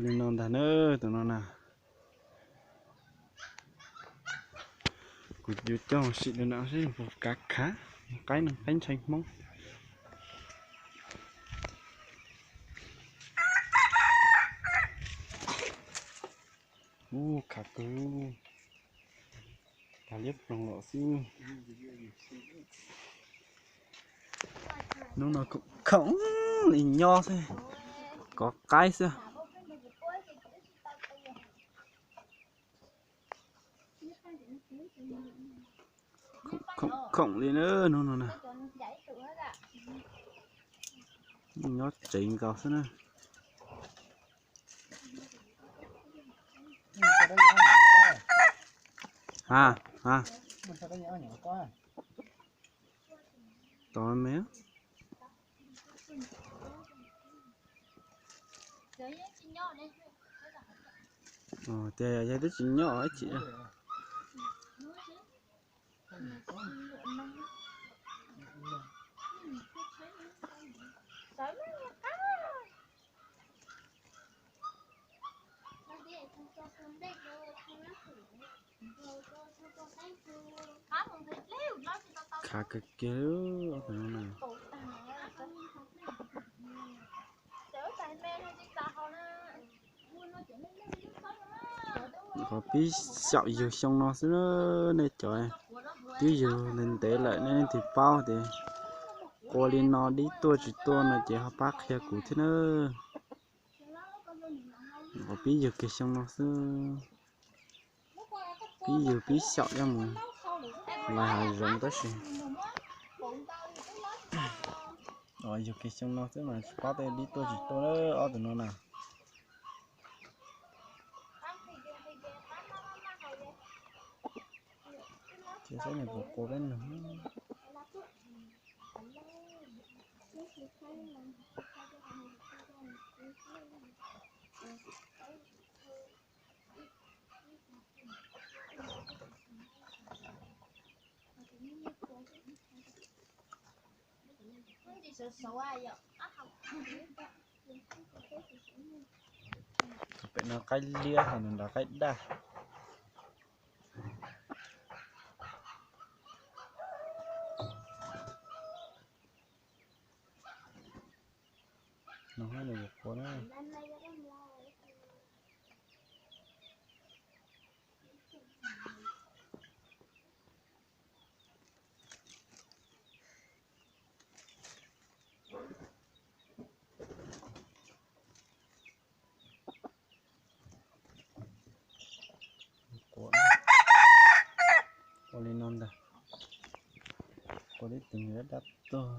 Li no ntag na, tus no na. Kuv yuav coj sim li no seb puas kav khav. Qaib no qaib ntshai Hmoob. Ub, khav kawg, khav liab ploog los xwb. Hnub no khoom li nyob xwb, kov qaib xwb. Khoom li na hnub no na. Nyob tsev nkaus xwb na. Ha, ha. Tos me. Tias yog twb tsis nyob ib chim. Khav kawg kiag li ob tug no na. Qhov pib xyaum yug xyoo no xwb, nej cov twb yug ntev ntev lawm nej leej twg paub tias qua li no dib tuaj tsis tuaj no ces ho pab qhia kuv thiab na. Qhov pib yug kiag xyoo no xwb, pib yug pib xyaum coj mus lais hav zoov tab sis yug kiag xyoo no xwb mas tsis paub tej dib tuaj tsis tuaj ob tug no na. Ces saib nws puas qua peb nug. Pem no qaib liab ho nws nrog qaib daj. No nws yuav qua na. Qua li no ntag. Qua tib tug dab dab tuag.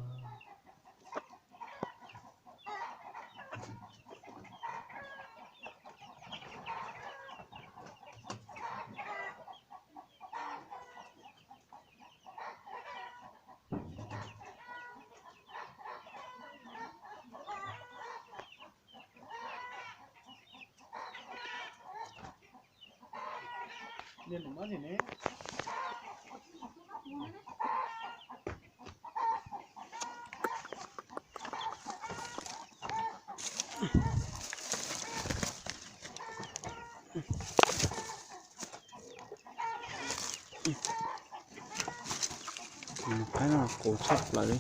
Qaib no qus tshaj plaws li.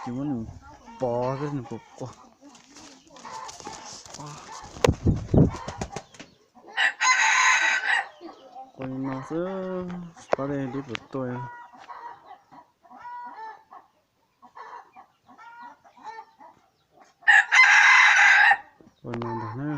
Ces muab nws pov xwb nws puas qua. Qua li no xwb, tsis paub tej dib puas tuaj. Qua no ntag na.